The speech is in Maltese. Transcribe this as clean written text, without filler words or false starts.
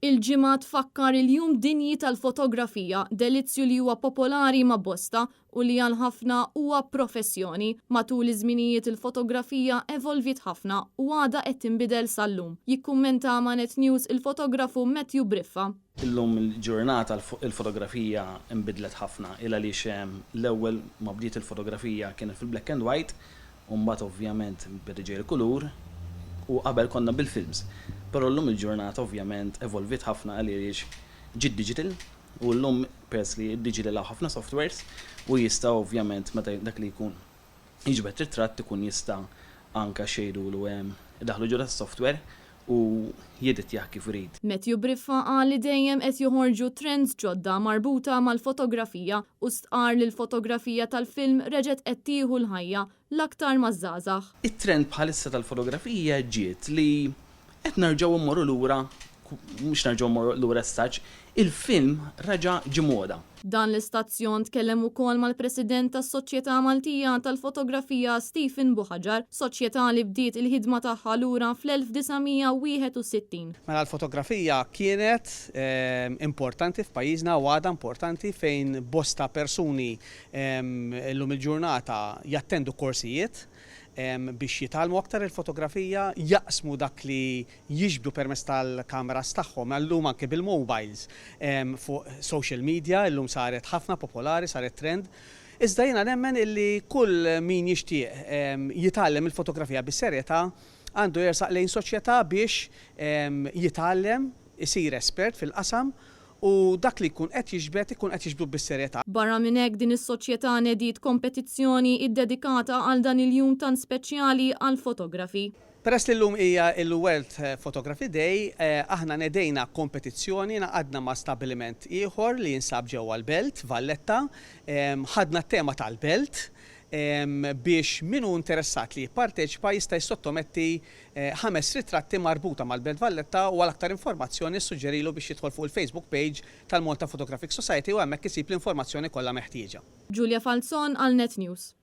Il-Ġimgħa tfakkar il-Jum Dinji tal-Fotografija, delizzju li huwa popolari ma' bosta u li għal ħafna huwa professjoni. Matul iż-żminijiet il-fotografija evolviet ħafna u għadha qed tinbidel sal-lum. Jikkummenta ma' Net News il-fotografu Matthew Briffa. Illum il-ġurnata l-fotografija nbidlet ħafna il għaliex l-ewwel ma bdiet il-fotografija kienet fil-black and white u mbagħad ovvjament beda ġej il-kulur u qabel konna bil-films. Però llum il-ġurnata ovvjament evolviet ħafna għaliex ġiet digital u llum peress li d-digital hawn ħafna softwares u jista' ovvjament meta dak li jkun jiġbed ritratt ikun jista' anke x'jgħidulu idaħħlu ġo das-software u jeditjah kif irid. Matthew Briffa qal li dejjem qed joħorġu trends ġodda marbuta mal-fotografija u stqarr li l-fotografija tal-film reġgħet qed tieħu l-ħajja, l-aktar maż-żgħażagħ. It-trend bħalissa tal-fotografija ġiet li qed nerġgħu mmorru lura, mhux nerġgħu mmorru lura as such, il-film reġa' ġie moda. Dan l-istazzjon tkellem ukoll mal-President tas-Soċjetà Maltija tal-Fotografija Stephen Buhagiar, soċjetà li bdiet il-ħidma tagħha lura fl-1961. Mela l-fotografija kienet importanti f'pajjiżna u għadha importanti fejn bosta persuni llum il-ġurnata jattendu korsijiet biex jitgħallmu aktar il-fotografija, jaqsmu dak li jiġbdu permezz tal-kameras tagħhom, illum anke bil-mobiles fuq social media, illum saret ħafna popolari, saret trend. Iżda jiena nemmen illi kull min jixtieq jitgħallem il-fotografija bis-serjetà għandu jersaq lejn soċjetà biex jitgħallem, isir espert fil-qasam u dak li jkun qed jiġbed ikun qed jiġbdu bis-serjetà. Barra minn hekk din is-soċjetà nediet kompetizzjoni iddedikata għal dan il-jum tant speċjali għall-fotografi. Peress li llum hija l-World Photography Day, aħna nedejna kompetizzjoni, ngħaqadna ma' stabbiliment ieħor li jinsab ġewwa l-Belt, Valletta. Ħadna t-tema tal-Belt biex min hu interessat li jipparteċipa jista' jissottometti ħames ritratti marbuta mal-Belt Valletta u għal aktar informazzjoni nissuġġerilu biex jidħol fuq il-Facebook page tal-Malta Photographic Society u hemmhekk isib l-informazzjoni kollha meħtieġa. Julia Falzon għal Net News.